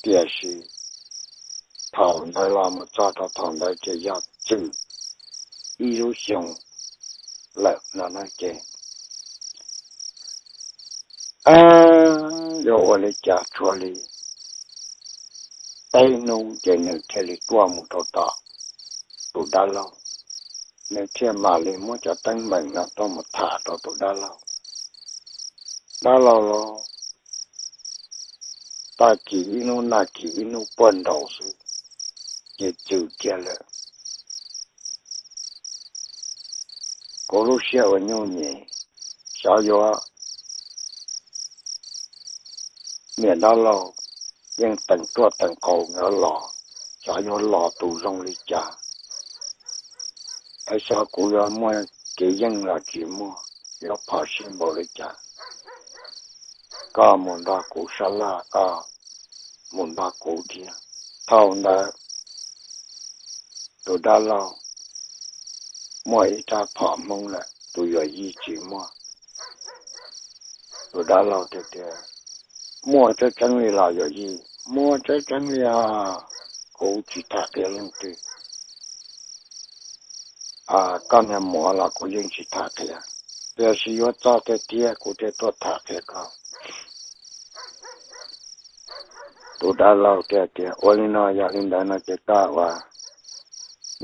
tiam sis thaum ntawd los mus txog rau thaum ntawd ces yog txwm ib lub xyoo lawm no na ces, yuav ua li cas tshuav li peb hnub ces nws thiaj li tuaj mus rau tom tus dab laug. Nws thiaj mam li muab cov teeb meem no tuaj mus tham rau tus dab laug. Dab laug los, tag kis ib hnub nag kis ib hnub puag nraud xwb ces txwm kiag lawm. Kuv lub siab ua nyuj nyem, xyov yuav, niam dab laug yeej teem ruaj teem qaus nkawd los, xyov yuav los tus zoo li cas, es xyov kuv yuav muaj kev yeej los tsis muaj, yuav phom sij npaum li cas. Koj mus nrog kuv sab laj, koj mus nrog kuv thiab. Thaum ntawd tus dab laug muaj ib rab phom Hmoob lawm, tus yawm yij tsis muaj. Tus dab laug tias, muaj tseeb tseeb li los yawm yij? Muaj tseeb tseeb li os, kuv tsis tham qhia leej twg. Koj niag muam los kuv yeej tsis tham qhia, tiam sis yuav txog tiag tiag kuv thiaj tuaj tham qhia koj. Tus dab laug thiaj tias, ua li no, yog li ntawd no ces koj ua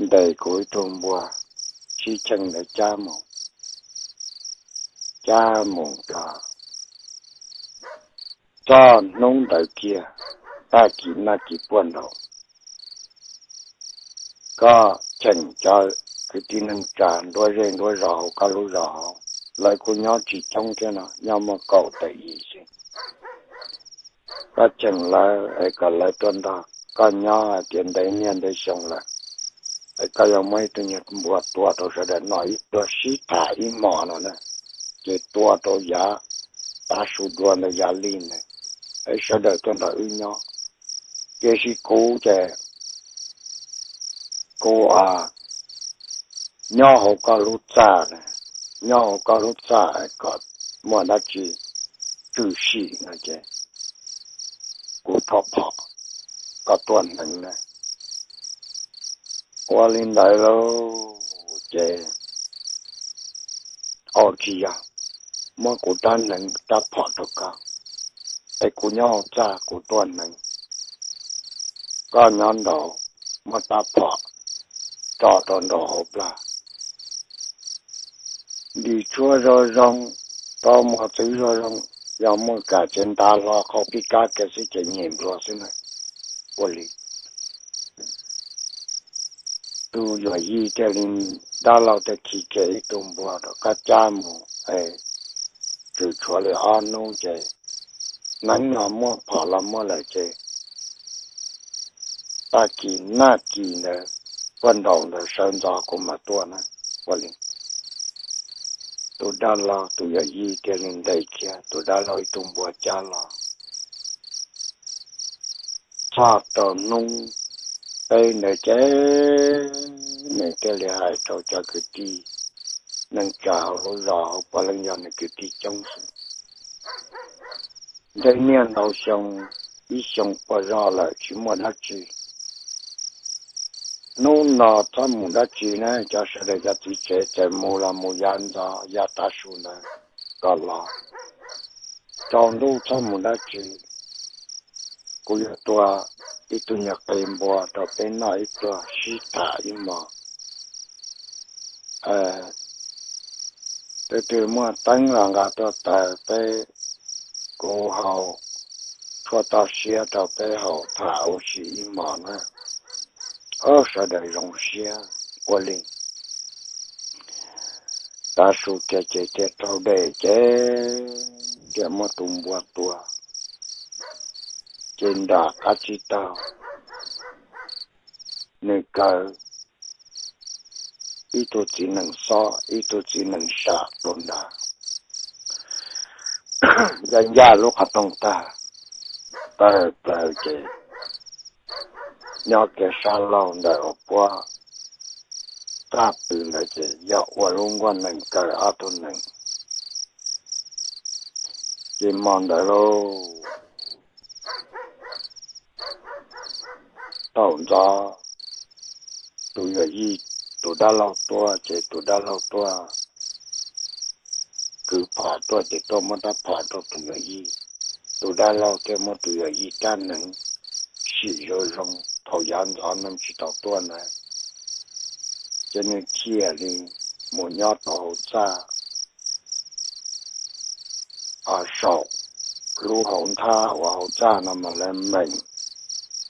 ntes kuv ib tug npua sib cheem ntawd cab mus, cab mus rau txog hnub ntawd kiag, tag kis nag kis puag nraud, koj cheem cov kwv tij neej tsa nruab zej nruab zos hauv koj lub zos hauv, lawv kuj nyob tsis coob thiab no, nyob muaj kaum tawm yim xwb. Koj cheem lawv es kom lawv tuaj nrog koj nyob hais tias ntev niaj ntev xyoo lawm, es koj yuav muab ib tug nyuag npua tua rau sawv daws noj ib pluag sib tham ib hmos no na, ces tua rau yav tav su dua ntawd yav li ntawd, es sawv daws tuaj nrog wb nyob. Tiam sis kuv ces kuv nyob hauv koj lub txaj na, nyob hauv koj lub txaj kom muaj dab tsi tshwm sim no ces kuv rho phom, koj tuaj hneev na. Ua li ntawd lauj ces, au tsis yog, muab kuv rab hneev rab phom rau koj, es kuv nyob hauv txaj kuv tuaj hneev, koj nyob nraud, muab rab phom tso rau nraud hauv plag. Ntim tshuaj zoo zoo, rau mos txwv zoo zoo, yog muaj kam ces nta hlo qhov pib kab kiag xwb ces nyem nplua xwb na. Ua li, tus yawm yij thiaj li, dab laug thiaj khi kiag ib tug npua rau koj cab mus, es tsuas tshuav li ob hnub ces hneev los muaj phom los muaj lawm ces tag kis nag kis ntawd puag nraud ntawd sawv ntxov kuv mam tuaj na. Ua li, tus dab laug tus yawm yij thiaj li ntes kiag tus dab laug ib tug npua cab los. Txog rau hnub peb ntawd ces nws thiaj li hais rau cov kwv tij neej tsa hauv lub zos hauv puav leej yog nws kwv tij coob xwb. Ntev niaj ntau xyoo, ib xyoo puag zog lawm tsis muaj dab tsi. Hnub no txhob mus dab tsi na, cov sawv daws cov txiv tsev txawm mus los mus yav ntxov yav tav su ntawd kom los. Tsaus ntuj txhob mus dab tsi, kuv yuav tua ib tug nyuag qe npua rau peb noj ib pluag sib tham ib hmos. Twb twb muaj teeb los nqa tuaj taws peb, kuv haus tshuaj toj siab rau peb haus tham ua si ib hmos na. Ob sawv daws zoo siab ua li. Tav su kiag ces thiaj raug dej ces thiaj muab tus npua tua, ces nram qab tsib taug nws kaw ib tug txiv nees xob ib tug txiv nees sam rau nrad. Ncaj ncaj lub qhov rooj tag, tawm plaws ces nyob kiag sab laug ntawm uas puab txaj pw ntawd ces yog ua lub nkuaj nees kaw ob tug nees. Ces hmo ntawd lauj, thaum ntxov tus yawm yij, tus dab laug tuaj ces tus dab laug tuaj kwv phom tuaj ces tuaj muab rab phom rau tus yawm yij. Tus dab laug thiaj muab tus yawm yij rab hneev sim zoo zoo thaum yav ntxov neeg tsis tau tuaj ntawd, ces nws thiaj li mus nyob rau hauv txaj saum lub hauv nthab uas hauv txaj no mas lawv meem,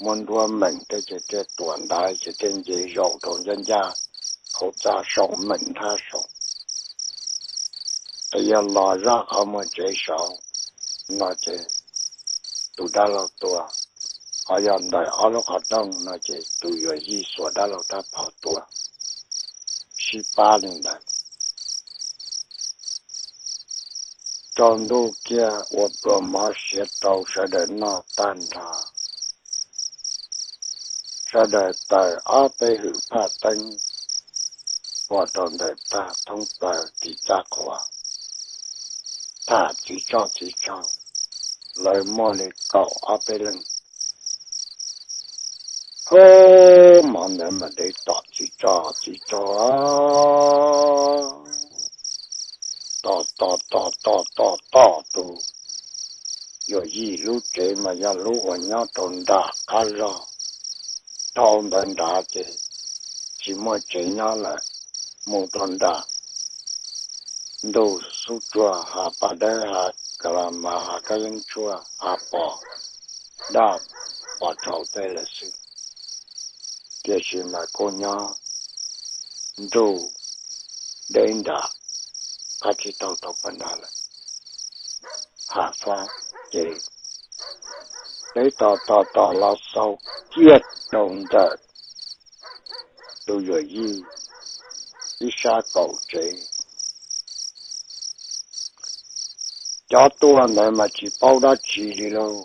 muab nruab meem tej ces thiaj tuam ntaiv ces thiaj nce zaum rau ncaj ncaj hauv txaj saum meem nthab saum. Es yog los zaj qhov muag tsev saud no ces tus dab laug tua, ho yog ntawm ob lub qhov rooj no ces tus yawm yij xuas dab laug rab phom tua, sib pab li ntawd. Tsaus ntuj kiag ua pluas mov siav rau sawv daws noj tag nrho, sawv daws taws ob peb hwm phaj teeb pom rau ntawm tag thoob plaws tim txaj qhua, tham txiv tsov txiv tsog, lawv muaj li kaum ob peb leeg. Hmo ntawd mas dev tom txiv tsov txiv tsog tom tom tom tom tom tom tus yawm yij lub tsev mas yog lub uas nyob rau nram qab zog. Dhau ntawd nrad ces tsis muaj tsev nyob lawm, mus rau nram ntug xub tsuag hav paj dawb hav ka la mas hav kab yeeb tshuaj hav pos daj pos tshauv tej lawm xwb. Tiam sis mas kuj nyob nruj deb nram qab tsib taug rau pem nrad lawm. Hav fab ces dev tom tom tom los xaus kiag rau ntawm tus yawm yij ib sab kaum tsev. Cov tuaj ntawd mas tsis paub dab tsi li lauj.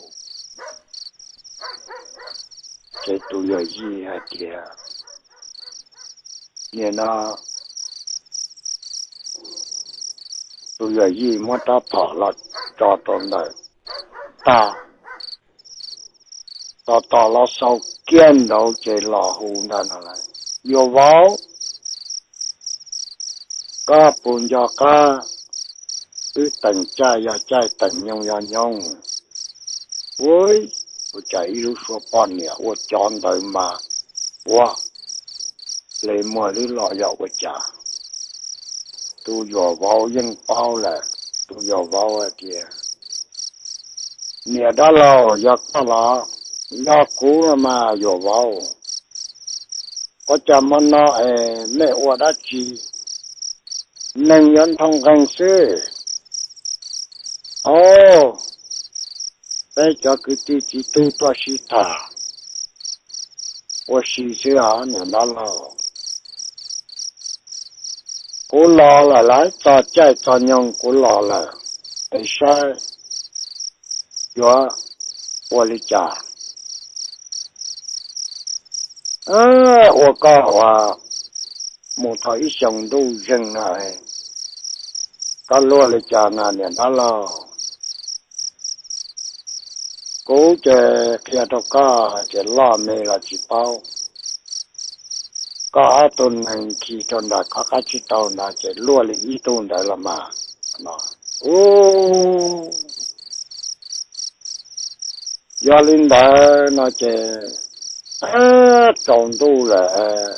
Ces tus yawm yij hais tias, nim no tus yawm yij muab rab phom los tso rau ntawm tag, tos tos los xaus kiag nraud ces los hu ntag no lawm, Yuav vauv, koj puas nco qab wb teem caij yog caij, teem nyoog yog nyoog? Ua, ua cas ib lub suab poj niam ua cov ntawd mas ua, hle muag lwb los yog ua cas? Tus yuam vauv yeej paub lawm, tus yuam vauv hais tias, Niam dab laug, yog koj los? Yog kuv los mas yuam vauv. Ua cas hmo no es nej ua dab tsi? Neeg yuav nthoo nqeeg xwb. Au, peb cov kwv tij txiv tub tuaj sib tham ua si xwb os niam dab laug. Kuv los lawm lauj, txog caij txog nyoog kuv los lawm, es saib yuav ua li cas. Ua koj uas mus thaum ib xyoos ntuj zeeg no, koj luaj li cas na niam dab laug? Kuv ces qhia rau koj hais tias loj me los tsis paub. Koj ob tug nees khi rau nram qab qab tsib taug ntawd ces luaj li ib tug ntawd los mas no. Ub, Yog li ntawd no ces tsaus ntuj lawm,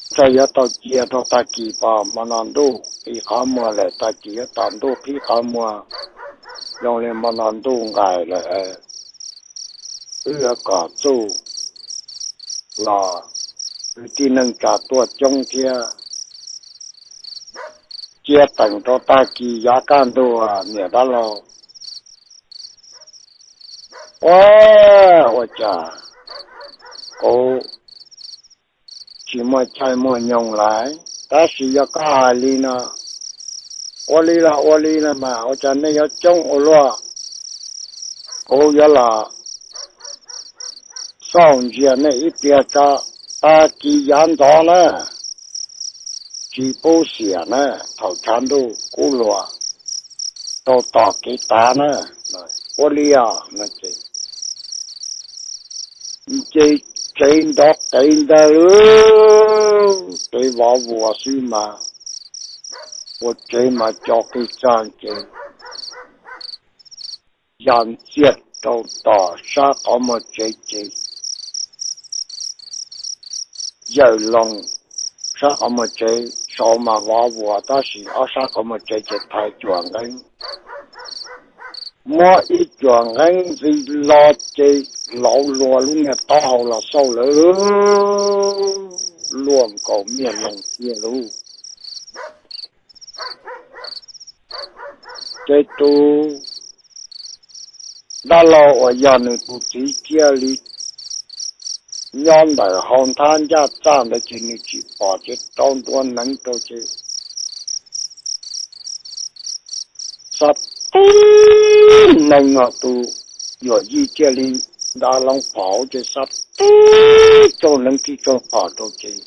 ntshai yuav tau cia rau tag kis pom hmo no ntuj qi qhov muag lawm, tag kis yuav tsaus ntuj qhib qhov muag, zoo li hmo no ntuj nqaim lawm, wb yuav kom txuj los kwv tij neej tsa tuaj coob thiab, cia teem rau tag kis yav kaj ntug niam dab laug. Ua, ua cas kuv tsis muaj caij muaj nyoog lawm, tab sis yog koj hais li no, ua li los ua li no mas ua cas nej yuav coob ua luaj, kuv yuav los xauj ntsia nej ib pliag tso, tag kis yav ntxov na, tsis pub xiam na, thaum tshav ntuj kub luas rau tom kev tav na, ua li os no ces nce tsev nrov qev ntag, tsev vov vuas xwb mas, ua tsev mas co qis txag ces ya ntxiag rau tom sab qhov muag tsev ces yawm loo sab qhov muag tsev, sau mas vov vuas tab sis ob sab qhov muag tsev ces thaiv cuam nqeeb, muab ib cuam nqeeb ntxiv lo ces lauv luas lub niag taub hau los xauj lawm, luaj nkaus miaj loos tiag lauj. Ces tus dab laug uas yog nws tus txiv thiaj li nyob ntawm hauv nthab ncaj txaj ntawd ces nws tsis pom ces rau ntua hneev rau ces xav tib neeg no tus yawm yij thiaj li nta loo phom ces xav tib tsaug hneev tib tsaug phom rau ces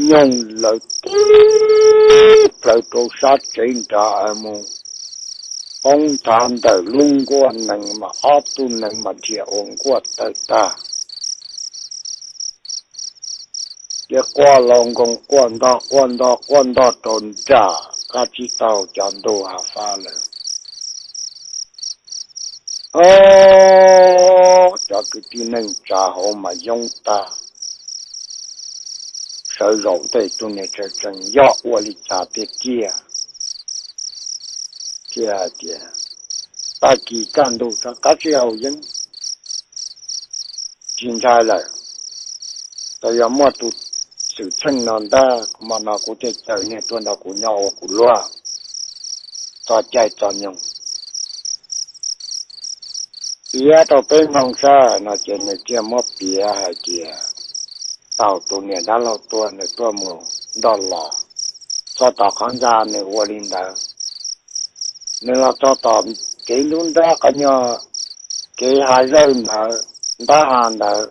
nyoog lawv tib plaws rau sab tsev nrad mus poob nthav ntawm lub nkuaj nees mas ob tug nees mas dhia ua nkuaj tawg tag. Ces quaj los nkoos quaj ntog quaj ntog quaj ntog rau nram qab tsib taug cov ntug hav fab lawm. Os, cov kwv tij neej tsa hauv mas yoob tag, sawv zaum tej tug niag tseem yog ua li cas tiag tiag, thiaj hais tias tag kis kaj ntug rov qab sib haum yeeb, tsis ntshai lawm. Txawm yog muaj tus xwm txheej no ntag, hmo no kuv thiaj caw nej tuaj nrog kuv nyob ua kuv luag txog caij txog nyoog, piav rau peb mloog saib no ces nws thiaj muab piav hais tias thaum tus niam dab laug tuag nws tuaj mus nroj los, txog tom qhov ntxa nws ua li ntawd. Nws los txog tom kev ntub nrab qhov nyuag kev hav zawj ntawd, ntab ha ntawd,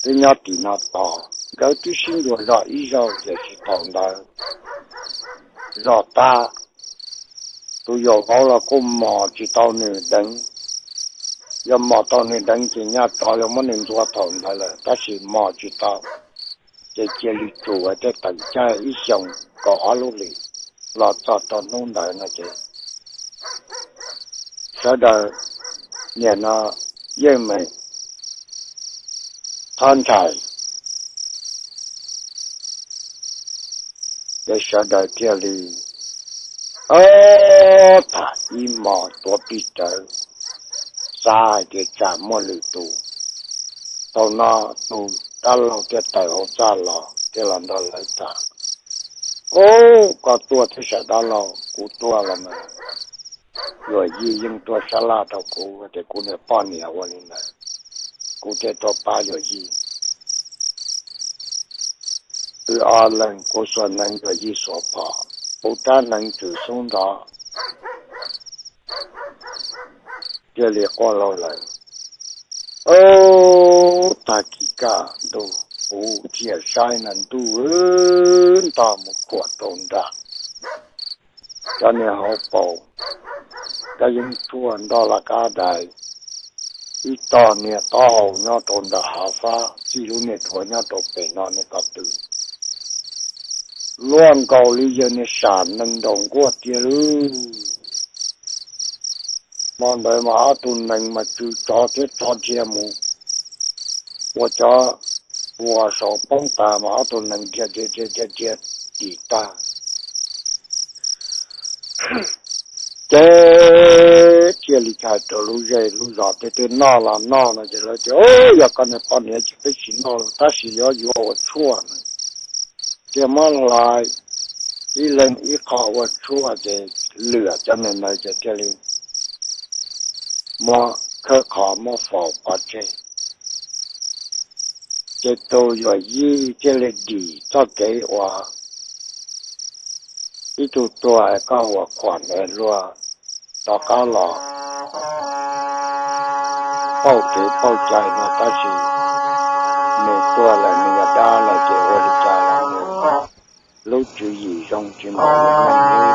twb nyob tim no tos nkawd twb sib ntuas zog ib zaug tiam sis thaum ntawd zog tag, tus yawm vauv los kuj mos tsis tau nws deev. Yog mos tau nws deev ces nyaj tsov yuav muab nws ntxuav thaum ntawd lawm, tab sis mos tsis tau, ces cia li tsum hais tias teem caij ib xyoos kaum ob lub hlis los txog rau hnub ntawd no ces sawv daws niam no yeej meem txhob ntshai, ces sawv daws thiaj li tham ib hmos tuav plig rawv, xav hais tias tsam muaj lwm tus. Thaum no tus dab laug thiaj tawm hauv txaj los thiaj los nrog lawv tham, Ub, koj tuaj thiab sav dab laug? Kuv tuaj los mas, Yuam Yij yeej tuaj sab laj rau kuv tias kuv niam poj niam ua li ntawd, kuv thiaj tuaj pab Yuam Yij. Wb ob leeg kuv xuas hneev Yuam Yij xuas phom, kuv rab hneev tshwm xub nrov, thiaj li quaj laug lawm. Ub, tag kis kaj ntug kuv thiaj saib no ntuj ntog mus khuam rau nram cov niag hauv paus, kab yeeb tshuaj nroj laj kab dais, ib tog niag taub hau nyob rau nram hav fab, txij lub niag duav nyob rau pem no niag ko tw, luaj nkaus li yawg niag sam nees nraum nkuaj tiag lauj. Hmo ntawd mas ob tug nees mas tsw tsov thiab tsov dhia mus, ua cov ua saum poob tas mas ob tug nees dhia dhia dhia dhia dhia tim tag. Ces thiaj li hais rau lub zej lub zos tej twg noj los noj no ces lawv tias, Yog koj niag poj niam ces peb tsis noj los tab sis yuav yuav ua tshuaj no. Thiaj muab hlais ib leeg ib qho ua tshuaj ces lwm cov nees ntawd ces thiaj li muab khawb qhov muab faus pov tseg. Ces tus yawm yij thiaj li dim txoj kev uas ib tug tuag es koj ua khuam ntev luag rov qab los pauj kev pauj cai no tab sis nws tuag lawm nws yog dab lawm ces ua li cas los nws lub tswv yim zoo tsis npaum li neeg li.